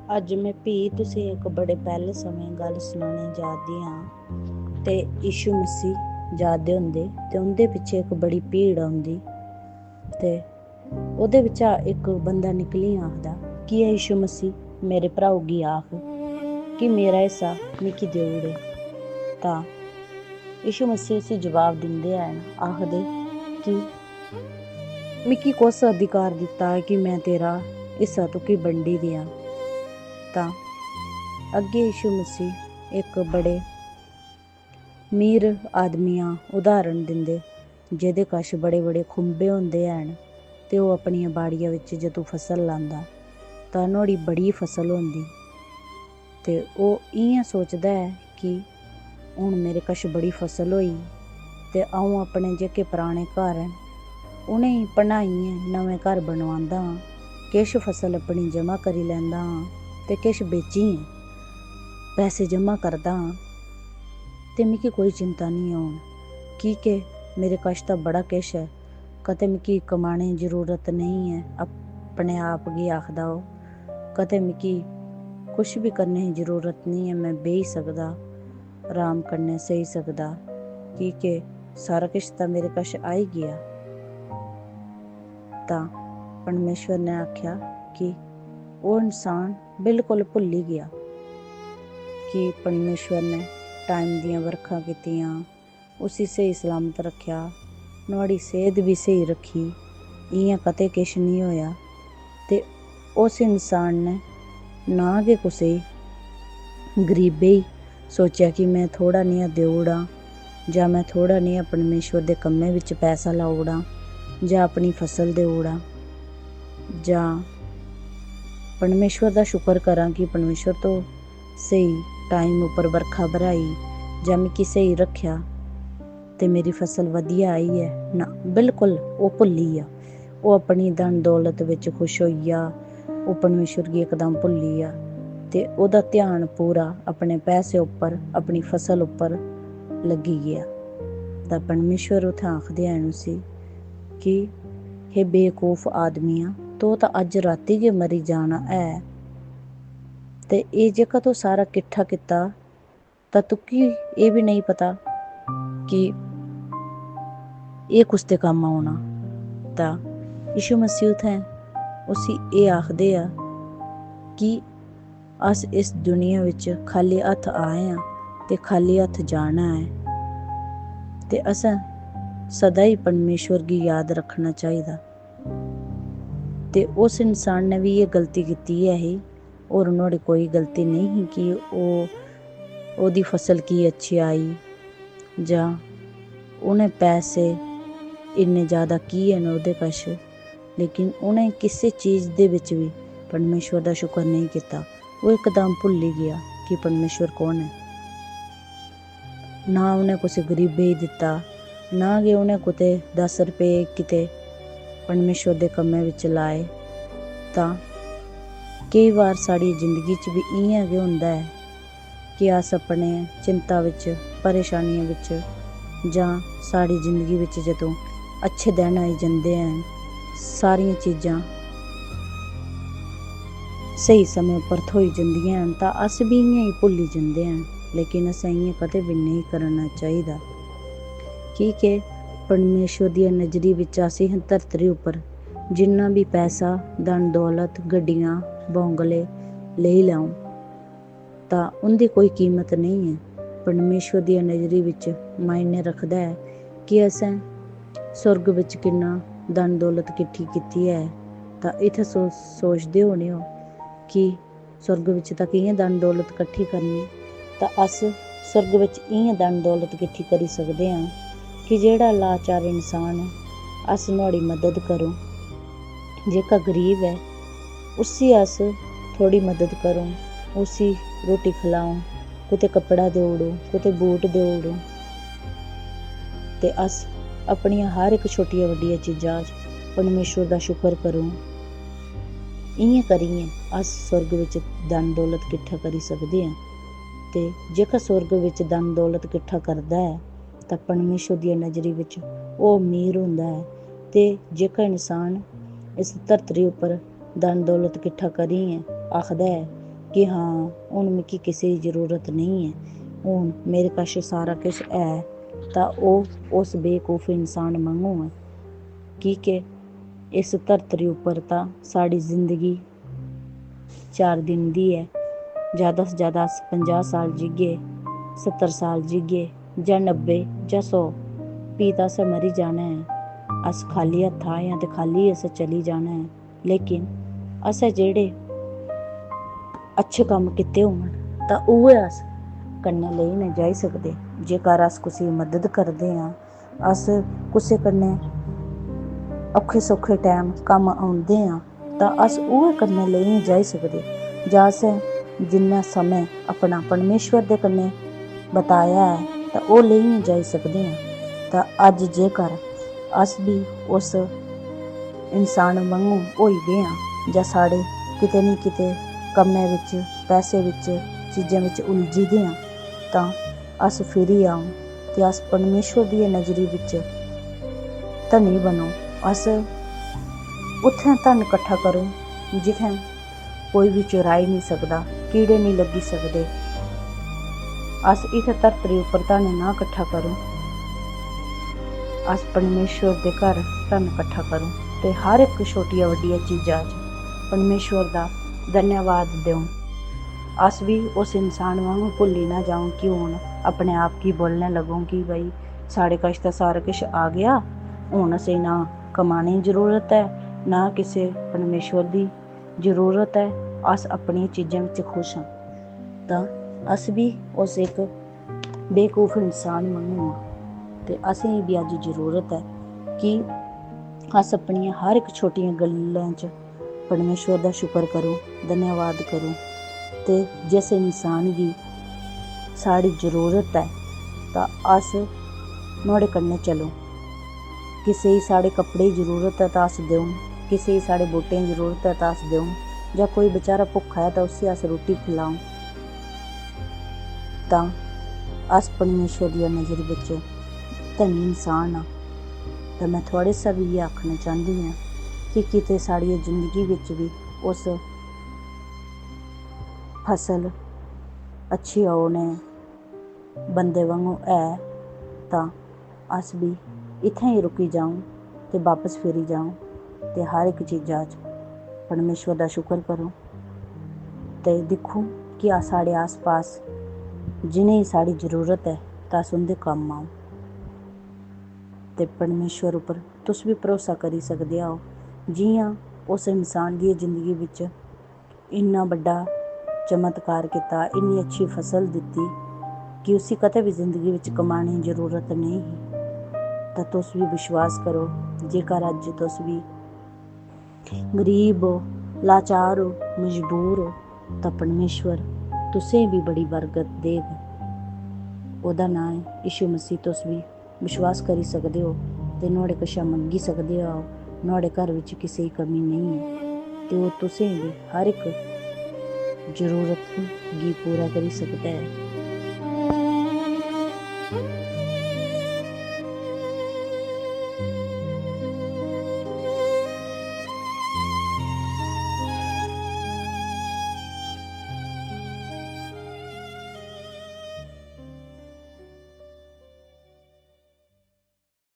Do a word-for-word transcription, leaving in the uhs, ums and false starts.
अज्ज में भी तुसें इक बड़े पैह्ले समें गल्ल सनाने जा दी आं। ते यीशु मसीह जा दे होंदे ते उं'दे पिच्छे इक बड़ी भीड़ औंदी। ते ओह्दे बिच्चा इक बंदा निकली आखदा कि "हे यीशु मसीह, मेरे भ्राऊ गी आख कि मेरा हिस्सा मिगी देई ओड़े।" तां यीशु मसीह उसी जवाब दिंदे हैन, आखदे कि "मिगी कुस अधिकार दित्ता ऐ कि में तेरा हिस्सा तुगी बंडी देआं?" तां अग्गें यीशु मसीह इक बड़े मीर आदमियां उदाहरण दिंदे, जेह्दे कश बड़े-बड़े खुंबे होंदे हैन ते ओह् अपनियें बाड़िया बिच जदूं फसल लांदा तां नुहाड़ी बड़ी फसल होंदी। ते ओह् इ'यां सोचदा ऐ कि हून मेरे कश बड़ी फसल होई ते अ'ऊं अपने जेह्के पराने घर न उ'नेंगी बनाइयै नमें घर बनोआंदा आं। किश फसल अपनी जमा करी लैंदा आं ते किश बेचियै पैसे जमा करदा आं ते मिगी कोई चिंता निं होन, की के मेरे कश तां बड़ा किश ऐ। कदें मिगी कमाने दी जरूरत नेईं ऐ, अपने आप गी आखदा ओह्। कदें मिगी कुछ बी करने दी जरूरत निं ऐ, में बेही सकदा, अराम कन्नै सेई सकदा, की के सारा किश तां मेरे कश आई गेआ। तां परमेश्वर ने आखेआ कि ओह् इंसान बिल्कुल भुल्ली गेआ कि परमेश्वर ने टाइम दियां बरखां कीतियां, उसी स्हेई सलामत रक्खेआ, नुहाड़ी सेह्त बी स्हेई रक्खी, इ'यां कदें किश निं होएआ। ते उस इंसान ने ना गै कुसै गरीबै गी सोचेआ कि में थोह्ड़ा नेहा देई ओड़ां जां में थोह्ड़ा नेहा परमेश्वर दे कम्मै बिच पैसा लाई ओड़ां जां अपनी फसल देई ओड़ां जां परमेश्वर दा शुकर करां कि परमेश्वर तो स्हेई टाइम उप्पर बरखा बरहाई जां मिगी स्हेई रक्खेआ ते मेरी फसल बधिया आई ऐ। ना, बिल्कुल ओह् भुल्ली गेआ। ओह् अपनी धन दौलत बिच खुश होई गेआ। ओह् परमेश्वर गी इकदम भुल्ली गेआ ते ओह्दा ध्यान पूरा अपने पैसे उप्पर, अपनी फसल उप्पर लग्गी गेआ। तां परमेश्वर उत्थें आखदे हैन उसी कि "हे बेवकूफ आदमिया, तूं तां अज्ज रातीं गै मरी जाना ऐ। ते एह् जेह्का तूं सारा किट्ठा कीता, तां तुगी एह् बी नेईं पता कि एह् कुस दे कम्म औना।" तां यीशु मसीह उत्थें उसी एह् आखदे आ कि अस इस दुनिया बिच खाल्ली हत्थ आए आं ते खाल्ली हत्थ जाना ऐ। ते असें सदा ही परमेश्वर गी याद रक्खना चाहिदा। ते उस इंसान ने बी एह् गलती कीती ऐ ही, होर नुहाड़ी कोई गलती नेईं ही कि ओह्, ओह्दी फसल की अच्छी आई जां उ'नें पैसे इन्ने ज़्यादा की हैन ओह्दे कश, लेकिन उ'नें किसै चीज़ दे बिच बी परमेश्वर दा शुक्र नेईं कीता। ओह् इकदम भुल्ली गेआ कि परमेश्वर कौन ऐ। ना उ'नें कुसै गरीबै गी दित्ता, ना गै उ'नें कुतै दस रपेऽ किते परमेश्वर दे कम्मै बिच लाए। तां केई बार साढ़ी जिंदगी च बी इ'यां गै होंदा ऐ कि अस अपने चिंता बिच, परेशानियें बिच जां साढ़ी जिंदगी बिच जदूं अच्छे दिन आई जंदे हैन, सारियां चीजां स्हेई समें उप्पर थ्होई जंदियां हैन, तां अस बी इ'यां गै भुल्ली जंदे हैन। लेकिन असें इ'यां कदें बी नेईं करना चाहिदा, की के परमेश्वर दिया नजरी बिच अस इ'यां धरती उप्पर जिन्ना बी पैसा, धन दौलत, गड्डियां, बंगले लेई लैओ, तां उं'दी कोई कीमत नेईं ऐ। परमेश्वर दिया नजरी बिच मायने रखदा ऐ कि असें सुर्ग बिच किन्ना धन दौलत किट्ठी कीती ऐ। तां इत्थै सो-, सोचदे होने ओ कि सुर्ग बिच तां कि'यां धन दौलत किट्ठी करनी, तां अस सुर्ग बिच इ'यां धन दौलत किट्ठी करी सकदे आं कि जेह्ड़ा लाचार इंसान ऐ, अस नुहाड़ी मदद करो। जेह्का गरीब ऐ, उसी अस थोह्ड़ी मदद करो, उसी रोटी खलाओ, कुतै कपड़ा देई ओड़ो, कुतै बूट देई ओड़ो। ते अस अपनियां हर इक छोटिया बड्डिया चीजा च परमेश्वर दा शुक्र करो। इ'यां करियै अस सुर्ग बिच धन दौलत किट्ठा करी सकदे आं। ते जेह्का सुर्ग बिच धन दौलत किट्ठा करदा ऐ, तां परमेश्वर दिया नजरी बिच ओह् अमीर होंदा ऐ। ते जेह्का इंसान इस धरती उप्पर धन दौलत किट्ठा करियै आखदा ऐ कि हां, हून मिगी किसे दी जरूरत नेईं ऐ, हून मेरे कश सारा किश ऐ, तां ओह् उस बेवकूफ इंसान वांगू ऐ। की के इस धरती उप्पर तां साढ़ी जिंदगी चार दिन दी ऐ। ज्यादा शा ज्यादा अस पंजाह् साल जीगे, सत्तर साल जीगे, जां नब्बे, जां सौ, फ्ही तां असें मरी जाना ऐ। अस खाल्ली हत्था आए आं ते खाल्ली असें चली जाना ऐ। लेकिन असें जेह्ड़े अच्छे कम्म कीते होङन, तां उ'ऐ अस कन्नै लेइयै जाई सकदे। जेकर अस कुसै दी मदद करदे आं, अस कुसै कन्नै औखे सौखे टैम कम्म औंदे आं, तां अस उ'ऐ कन्नै लेइयै जाई सकदे। जां असें जिन्ना समें अपना परमेश्वर दे कन्नै बताया ऐ, तां ओह् लेइयै जाई सकदे आं। तां अज्ज जेकर अस बी उस इंसान वांगू होई गे आं, जां साढ़े किते निं किते कम्मै बिच, पैसे बिच, चीजें बिच उलझी दे आं, तां अस फिरी आओ ते अस परमेश्वर दी नजरी बिच धनी बनो। अस उत्थें धन कट्ठा करो जित्थें कोई बी चुराई निं सकदा, कीड़े निं लग्गी सकदे। अस इत्थें धरती उप्पर धन ना कट्ठा करो, अस परमेश्वर दे घर धन कट्ठा करो ते हर इक छोटिया बड्डिया चीजा च परमेश्वर दा धन्यवाद देओ। अस बी उस इंसान वांगू भुल्ली ना जाओ कि हून अपने आप गी बोलने लगो कि भाई, साढ़े कश तां सारा किश आ गया, हून असें ना कमाने दी जरूरत ऐ, ना किसे परमेश्वर दी जरूरत ऐ, अस अपनियें चीजें बिच खुश आं। तां अस बी उस इक बेवकूफ इंसान वांगू आं ते असेंगी बी अज्ज जरूरत ऐ कि अस अपनियां हर इक छोटियें गल्लें च परमेश्वर दा शुक्र करो, धन्यवाद करो। ते जिस इंसान गी साढ़ी जरूरत ऐ, तां अस नुहाड़े कन्नै चलो। किसे गी साढ़े कपड़े दी जरूरत ऐ, तां अस देऊं। किसे गी साढ़े बूटें दी जरूरत ऐ, तां अस देऊं। जां कोई बेचारा भुक्खा ऐ, तां उसी अस रुट्टी खिलाऊं। तां अस परमेश्वर दी नजर बिच धनी इंसान आं। ते में थुआढ़े शा बी इ'यै आखना चांह्दी आं कि किते साढ़ी जिंदगी बिच बी उस फसल अच्छी औने बंदे वांगू ऐ, तां अस बी इत्थें ही रुकी जाऊं ते बापस फिरी जाऊं ते हर इक चीजा च परमेश्वर दा शुक्र करूं ते दिक्खूं कि अस, साढ़े आस-पास जि'नेंगी साढ़ी जरूरत ऐ, तां अस उं'दे कम्म आऊं। ते परमेश्वर उप्पर तुस बी भरोसा करी सकदे ओ, जि'यां उस इंसान दी जिंदगी बिच इन्ना बड्डा चमत्कार कीता, इन्नी अच्छी फसल दित्ती कि उसी कदें बी जिंदगी बिच कमाने दी जरूरत नेईं ही। तां तुस बी विश्वास करो, जेकर अज्ज तुस बी गरीब ओ, लाचार ओ, मजबूर ओ, तां परमेश्वर तुसें बी बड़ी बरकत देग। ओह्दा नांऽ ऐ यीशु मसीह। तुस बी विश्वास करी सकदे ओ ते नुहाड़े कशा मंगी सकदे ओ। नुहाड़े घर बिच किसे दी कमी नेईं ऐ ते ओह् तुसें गी हर इक जरूरत गी पूरा करी सकदा ऐ।